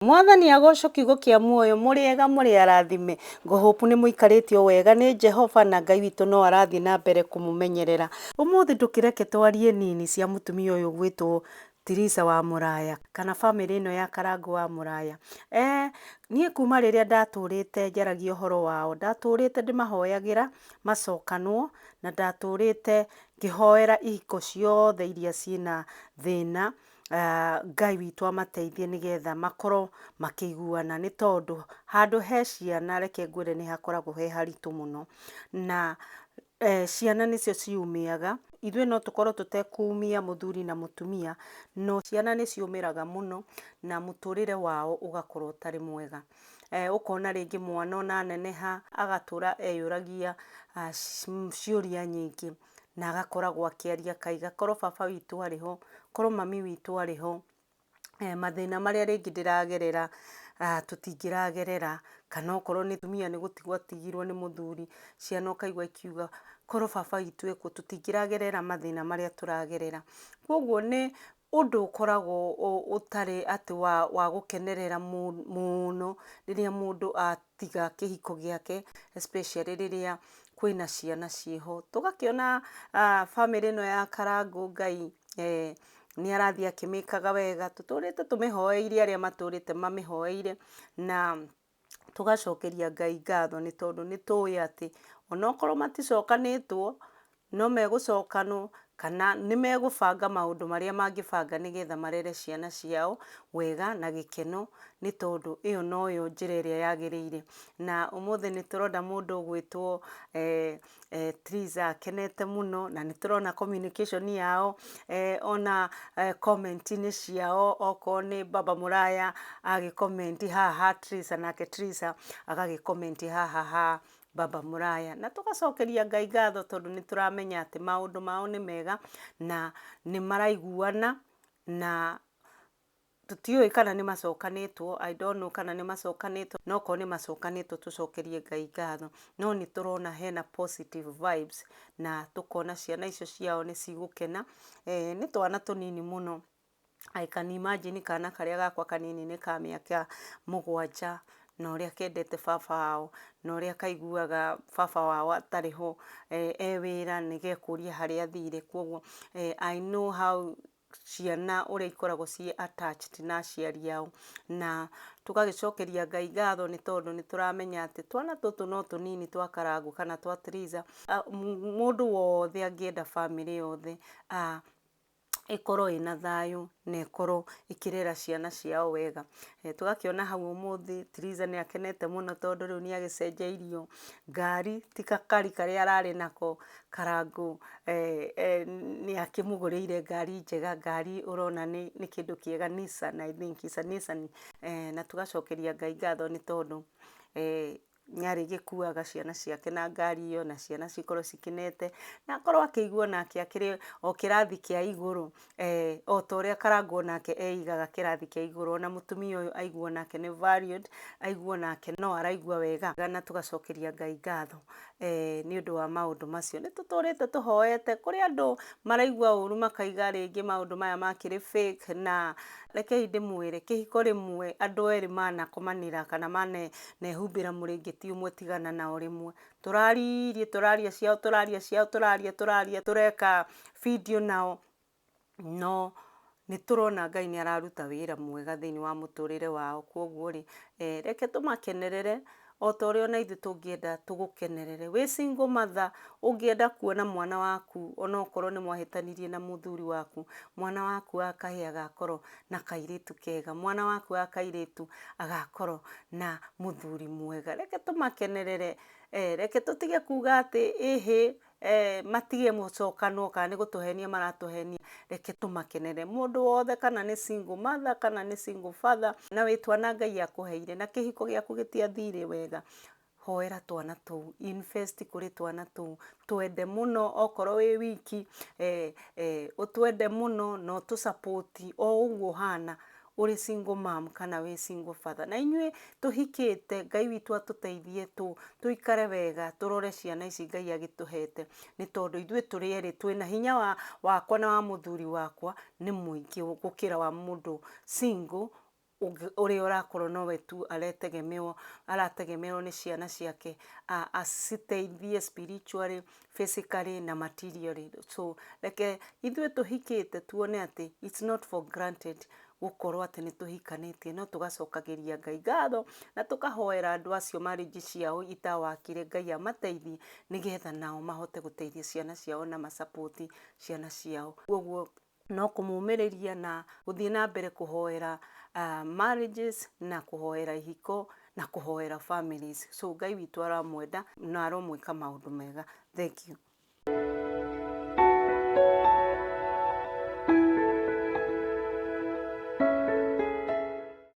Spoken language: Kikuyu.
Mwathani agocwo kiugo kĩa muoyo mũrĩ ega mũrĩ arathime ngũhũpu nĩ mũikarĩtio wega nĩ Jehova na Ngai witũ no arathiĩ na mbere kũmũmenyerera. Ũmũthĩ ndũkĩreke twarie nini cia mũtumia ũyũ ũgwĩtwo Tirisa wa Mũraya kana bamĩrĩ ĩno ya Karangũ wa Mũraya. Niĩ kuma rĩrĩa ndatũrĩte njaragia ũhoro wao, ndatũrĩte ndĩmahoyagĩra macokanwo na ndatũrĩte ngĩhoera ihiko ciothe iria ciĩna thĩna. Ngai witũ amateithie nĩgetha makorwo makĩiguana nĩ tondũ handũ he ciana reke ngwĩre nĩ hakoragwo he haritũ mũno. Na ciana nĩcio ciumĩaga, ithuĩ no tũkorwo tũtekumia mũthuri na mũtumia, no ciana nĩ ciũmĩraga mũno na mũtũrĩre wao ũgakorwo ũtarĩ mwega. Ũkona rĩngĩ mwana ona aneneha agatũra eyũragia ciũria nyingĩ. Na agakoragwo akĩaria akaiga korwo baba witũ arĩ ho, korwo mami witũ arĩ ho, mathĩna marĩa rĩngĩ ndĩragerera tũtingĩragerera, kana okorwo nĩ mũtumia nĩ gũtigwo atigirwo nĩ mũthuri, ciana ũkaigua ikiuga korwo baba witũ ekuo tũtingĩragerera mathĩna marĩa tũragerera. Koguo nĩ ũndũ ũkoragwo ũtarĩ atĩ wa gũkenerera mũno rĩrĩa mũndũ atiga kĩhiko gĩake especially rĩrĩa kwĩna ciana ciĩho. Tũgakĩona bamĩrĩ ĩno ya Karangũ Ngai nĩ arathiĩ akĩmĩkaga wega, tũtũrĩte tũmĩhoeire arĩa matũrĩte mamĩhoeire na tũgacokeria Ngai ngatho nĩ tondũ nĩ tũĩ atĩ onokorwo maticokanĩtwo, no megũcokanwo kana nĩ megũbanga maũndũ marĩa mangĩbanga nĩgetha marere ciana ciao wega na gĩkeno nĩ tondũ ĩyo noyo njĩra ĩrĩa yagĩrĩire. Na ũmũthĩ nĩ tũrona mũndũ ũgwĩtwo Triza akenete mũno na nĩ tũrona communication yao ona comment-inĩ ciao okorwo nĩ Baba Mũraya agĩ comment haha ha Triza nake Triza agagĩ comment haha ha Baba Mũraya. Na tũgacokeria Ngai ngatho tondũ nĩ tũramenya atĩ maũndũ mao nĩ mega na nĩ maraiguana na tũtiũĩ kana nĩ macokanĩtwo, I don't know kana nĩ macokanĩtwo, no okorwo nĩ macokanĩtwo tũcokerie Ngai ngatho. No nĩ tũrona hena positive vibes na tũkona ciana icio ciao nĩ cigũkena. Nĩ twana tũnini mũno. I can imagine kana karĩa gakwa kanini nĩ ka mĩaka 7 na ũrĩa kendete baba wao na ũrĩa kaiguaga baba wao atarĩ ho e wĩra nĩ gekũria harĩa athire. Koguo I know how ciana ũrĩa ikoragwo ciĩ attached na aciari ao. Na tũgagĩcokeria Ngai ngatho nĩ tondũ nĩ tũramenya atĩ twana tũtũ no tũnini twa Karangũ kana twa Triza. Mũndũ wothe angĩenda bamĩrĩ yothe ĩkorwo ĩna thayũ na ĩkorwo ĩkĩrera ciana ciao wega. Tũgakĩona hau ũmũthĩ Triza nĩ akenete mũno tondũ rĩu nĩ agĩcenjeirio ngari ti gakari karĩa ararĩ nako Karangũ nĩ akĩmũgũrĩire ngari njega, ngari ũrona nĩ kĩndũ kĩega Nissan, I think it's a Nissan. Na tũgacokeria Ngai ngatho nĩ tondũ nĩ arĩgĩkuaga ciana ciake na ngari ĩyo na ciana cikorwo cikenete na akorwo akĩigua onake akĩrĩ o kĩrathi kĩa igũrũ o ta ũrĩa Karangũ onake eigaga kĩrathi kĩa igũrũ, ona mũtumia ũyũ aigua onake nĩ valued, aigua onake no araigua wega na tũgacokeria Ngai ngatho nĩ ũndũ wa maũndũ macio. Nĩ tũtũrĩte tũhoete, kũrĩ andũ maraigua ũru makaiga rĩngĩ maũndũ maya makĩrĩ fake na rekei ndĩmwĩre kĩhiko rĩmwe andũ erĩ manakomanĩra kana manehumbĩra mũrĩngĩti ũmwe tigana nao rĩmwe. Tũraririe, tũraria ciao, tũraria ciao, tũraria, tũraria, tũreka video nao, no nĩ tũrona Ngai nĩ araruta wĩra mwega thĩinĩ wa mũtũrĩre wao. Koguo rĩ, reke tũmakenerere o ta ũrĩa ona ithuĩ tũngĩenda tũgũkenerere. Wĩ single mother ũngĩenda kuona mwana waku onokorwo nĩ mwahĩtanirie na mũthuri waku, mwana waku wa kahĩĩ agakorwo na kairĩtu kega, mwana waku wa kairĩtu agakorwo na mũthuri mwega. Reke tũmakenerere, reke tũtige kuga atĩ ĩhĩ matige mũcokano kana nĩ gũtũhenia maratũhenia, reke tũmakenere. Mũndũ wothe kana nĩ single mother kana nĩ single father na wĩ twana Ngai akũheire na kĩhiko gĩaku gĩtiathire wega, hoera twana tũu, invest kũrĩ twana tũu, twende mũno okorwo wĩ wiki, ũtwende mũno na ũtũ support o ũguo ũhana ũrĩ single mom kana wĩ single father. Na inyuĩ tũhikĩte, Ngai witũ atũteithie tũikare wega, tũrore ciana ici Ngai agĩtũhete, nĩ tondũ ithuĩ tũrĩ erĩ twĩna hinya wakwa na wa mũthuri wakwa nĩ mũingĩ gũkĩra wa mũndũ single. Ũrĩa ũrakorwo nowe tu aretegemewo, arategemerwo nĩ ciana ciake aciteithie spiritually, physically na materially. So reke ithuĩ tũhikĩte tuone atĩ it's not for granted gũkorwo atĩ nĩ tũhikanĩtie, no tũgacokagĩria Ngai ngatho na tũkahoera andũ acio marriage ciao itawakire, Ngai amateithie nĩgetha nao mahote gũteithia ciana ciao na ma-support ciana ciao. Koguo no kũmũmĩrĩria na gũthiĩ na mbere kũhoera marriages na kũhoera ihiko na kũhoera families. So Ngai witũ aramwenda na aromwĩka maũndũ mega. Thank you.